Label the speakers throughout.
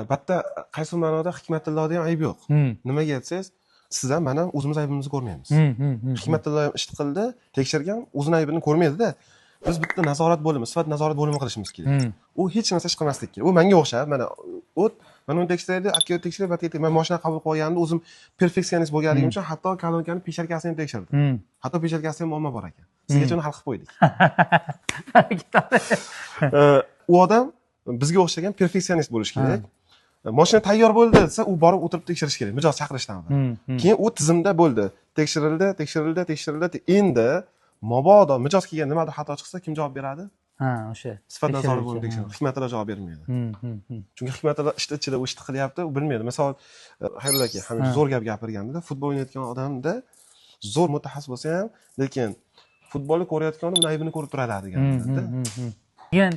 Speaker 1: Albatta, qaysi ma'noda Hikmatullohda ham ayb yo'q. Nimaga desangiz, siz ham, man ham o'zimiz aybimizni ko'rmaymiz. Hikmatulloh ham ishni qildi, tekshirgan, o'zini aybini ko'rmaydida. Biz bitta nazorat bo'limi, sifat nazorat bo'limi qilishimiz kerak. U hech narsa ish qilmaslik kerak. U menga o'xshab, mana o't, mana uni tekshiraydi, aka tekshiradi, bu man mashina qabul qilganimda o'zim perfeksionist bo'lganligim uchun hatto kolonkani pesharkasini ham tekshirdim. Hatto pesharkasida ham muammo bor ekan. Sizgacha uni hal qilib qo'ydik. U odam bizga o'xshagan perfeksionist bo'lishi kerak. Mashina tayyor bo'ldi desa, u borib o'tirib tekshirish kerak, mijoz chaqirishdan avval. Keyin u tizimda bo'ldi, tekshirildi, tekshirildi, tekshirildi. Endi mabodo mijoz kelgan nimadir xato chiqsa, kim javob beradi?
Speaker 2: Ha, o'sha
Speaker 1: sifat nazorat bo'limi tekshiradi. Hikmatullo javob bermaydi. Chunki Hikmatullo ishni ichida u ishni qilyapti, u bilmaydi. Misol, Xayrullo aka hamisha zo'r gap gapirgandida, futbol o'ynayotgan odamda zo'r mutaxassis bo'lsa ham, lekin futbolni ko'rayotgan odam uni aybini ko'rib turadi degan.
Speaker 2: Keyin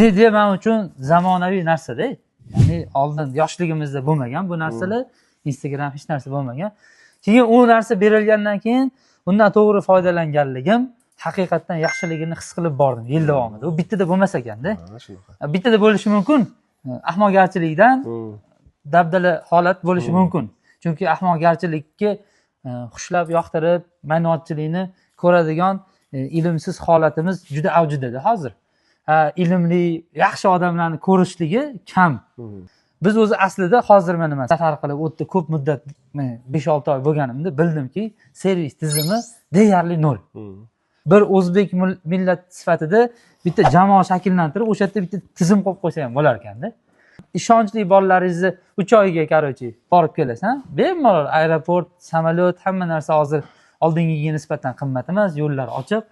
Speaker 2: media man uchun zamonaviy narsada. Ya'ni oldin yoshligimizda bo'lmagan bu narsalar, Instagram, hech narsa bo'lmagan. Keyin u narsa berilgandan keyin undan to'g'ri foydalanganligim haqiqatdan yaxshiligini his qilib bordim yil davomida. U bittada bo'lmas ekanda.
Speaker 1: Shunaqa.
Speaker 2: Bittada bo'lishi mumkin. Ahmoqgarchilikdan dabdala holat bo'lishi mumkin. Chunki ahmoqgarchilikka xushlab, yoqtirib, maynotchilikni ko'radigan ilmsiz holatimiz juda avjida hozir. Ilmli, yaxshi odamlarni ko'rishligi kam. Biz o'zi aslida hozir mana nima safar qilib o'tdi, ko'p muddat, 5-6 oy bo'lganimda bildimki, servis tizimi deyarli nol. Bir o'zbek millat sifatida bitta jamoa shakllantirib, o'sha yerda bitta tizim qo'yib qo'ysa ham bo'lar ekanda. Ishonchli bolalaringizni 3 oyga, короче, borib kelasan, bemalol aeroport, samolyot, hamma narsa hozir oldingiga nisbatan qimmat emas, yo'llar ochiq.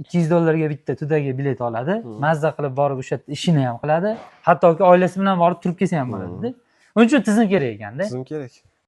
Speaker 2: $200 bitta туда ga bilet oladi, mazza qilib borib o'sha yerda ishini ham qiladi, hattoki oilasi bilan borib turib kelsa ham bo'ladida. Uning uchun tizim kerak ekanda.
Speaker 1: Tizim kerak.